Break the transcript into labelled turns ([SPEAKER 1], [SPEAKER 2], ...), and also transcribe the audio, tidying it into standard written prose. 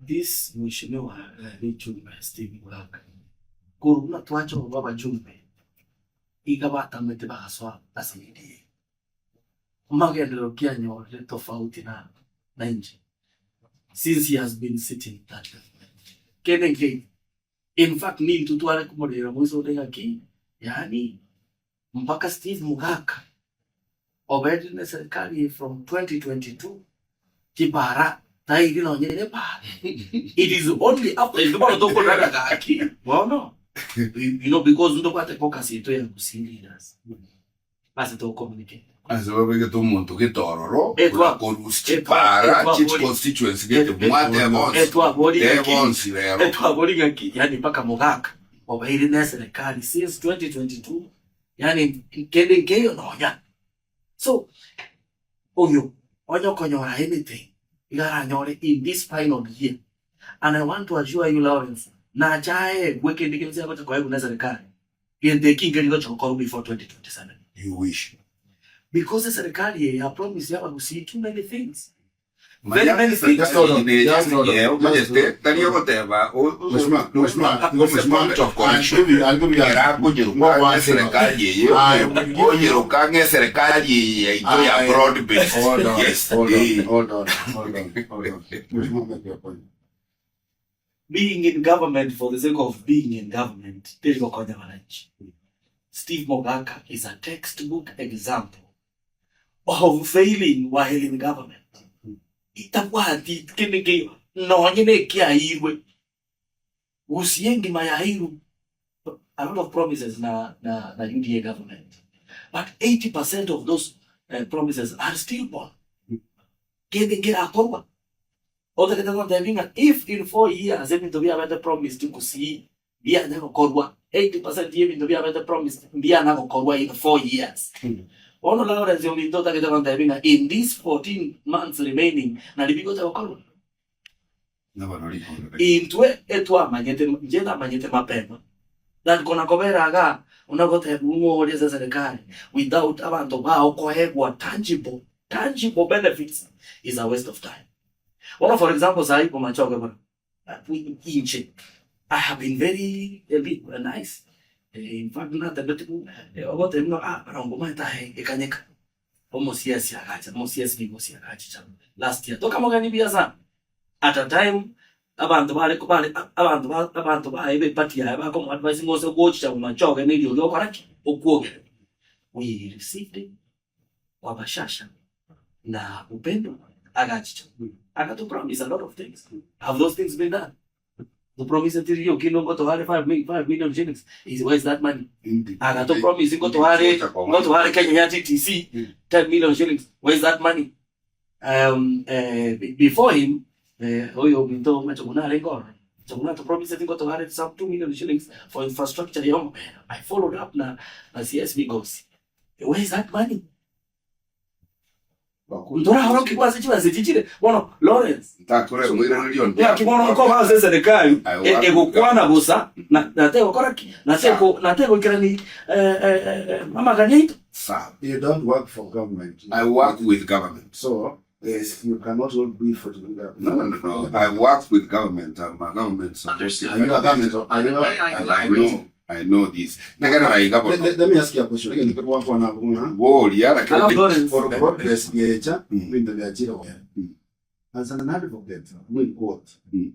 [SPEAKER 1] This Mheshimiwa Richumbe Steve Mugaka, korwa buna twacha koba abachumbe, iga batamete bagasoa ase UDA. Amagenderero ki anyorire tofauti na nainche since he has been sitting in that government? Kende nkeiyo. In fact nintwe tware komorera moise onde ng'aki yaani mpaka Steve Mugaka oberire ne serikali eye from 2022 chipara tairi nonye ne epara it is only after intwe bono tokorera gaki bono you know because ntobwate focus yaito ya Gusii leaders ase to communicate.
[SPEAKER 2] Ase babegete omonto gete ororo
[SPEAKER 1] Etwa-
[SPEAKER 2] buna korusia
[SPEAKER 1] etwa-
[SPEAKER 2] chipara
[SPEAKER 1] etwa-
[SPEAKER 2] chie chiconstituency gete mwateba bonsi
[SPEAKER 1] Etwabori
[SPEAKER 2] tee
[SPEAKER 1] ng'aki
[SPEAKER 2] bonsi rero
[SPEAKER 1] etwabori ng'aki yaani mpaka mogaka obeire ne serikali since 2022 yaani kende nkeiyo nonya so oyo onye okonyora anything iga aranyore in this final year and I want to assure you Lawrence nache aegwe kende gionsi agocha koegwa ne serikali Gento eki nkeri gocha gokorwa before 2027.
[SPEAKER 2] You wish.
[SPEAKER 1] Because eserikali eye ya promise abagusii too many things. Very many things.
[SPEAKER 3] Just hold on, just hold on, just hold on.
[SPEAKER 2] Tari ogoteba
[SPEAKER 3] Mheshimiwa, Mheshimiwa, Mheshimiwa, I'll give you, I'll give you a-
[SPEAKER 2] erakonyeroka ng'eserikali eye onyeroka ng'eserikali eye yaito ya broad based
[SPEAKER 3] Hold on,
[SPEAKER 2] yes
[SPEAKER 3] hold on,
[SPEAKER 2] eh.
[SPEAKER 3] hold on, hold on, hold on. Mheshimiwa, make your point.
[SPEAKER 1] Being in government for the sake of being in government teri gokonya abananchi. Steve Mogaka is a textbook example of failing while in government. Itabwati kende nkeiyo nonye na ekiairwe gusii engima yairwe a lot of promises na na na UDA government but 80% of those eh, promises are still born kende nkerakorwa Otagete gontebia ng'a if in 4 years ebinto biabete promised gusii mbianya gokorwa, 80% y'ebinto biabete promised mbiana gokorwa in 4 years. Bono Lawrence ominto otagete gontebia ng'a in these 14 months remaining nari bigocha gokorwa? Intwe etwamanyete, inche namanyete mapema that kona kobera igaa buna gotebiwa ng'a ore ase eserekari without abanto bao koegwa tangible, tangible benefits is a waste of time. Bono for example sayi komachoge bono, inche I have been very nice, in fact natebeti ogotebi ng'a ah barongo omanyete aye ekanyeka, omosiasi agacha, omosiasi nigo osia agachicha last year, tokamogenia buya sana, at a time abanto bare bare abanto ba abanto baye be party yaye bakomo advise ng'a ose gochicha bomachoge na eriogi okora ki? Okwogera. We received him kwa bashasha na upendo agachicha agato promise a lot of things. Have those things been done? To promise ati rioki ngotoare 5 million shillings is where is that money? Agato promise ngotoare ngotoare Kenya ya TTC 10 million shillings where is that money? Um, eh, before him eh, oyo ominto Machung'una arenge ororo Machung'una ato promise ati ngotoare some 2 million shillings for infrastructure ya omobere I followed up na na CS Migosi where is that money? Ntoraorokigwe ase chibesa echi chire bono Lawrence Ng'aki bono nkoba ase eserekari e- egokwana bosa na na tegokora ki? Na teko na tegoikerani amagani aito.
[SPEAKER 3] You don't work for government.
[SPEAKER 2] I work with government.
[SPEAKER 3] So
[SPEAKER 2] Yes.
[SPEAKER 3] you cannot hold brief for the government.
[SPEAKER 2] No, no, no. I work with government. I'm a government
[SPEAKER 3] Understood. Are you a government? Are you a,
[SPEAKER 2] And I know, I know this. Negera raiga
[SPEAKER 3] let,
[SPEAKER 2] bono.
[SPEAKER 3] let, let me ask you a question. Again, kwa na buna
[SPEAKER 2] Boria lakini
[SPEAKER 1] Alafu Lawrence,
[SPEAKER 3] for progress yecha
[SPEAKER 2] Mm.
[SPEAKER 3] bintu bya chiro.
[SPEAKER 2] Mm.
[SPEAKER 3] As an advocate, we quote.
[SPEAKER 2] Mm.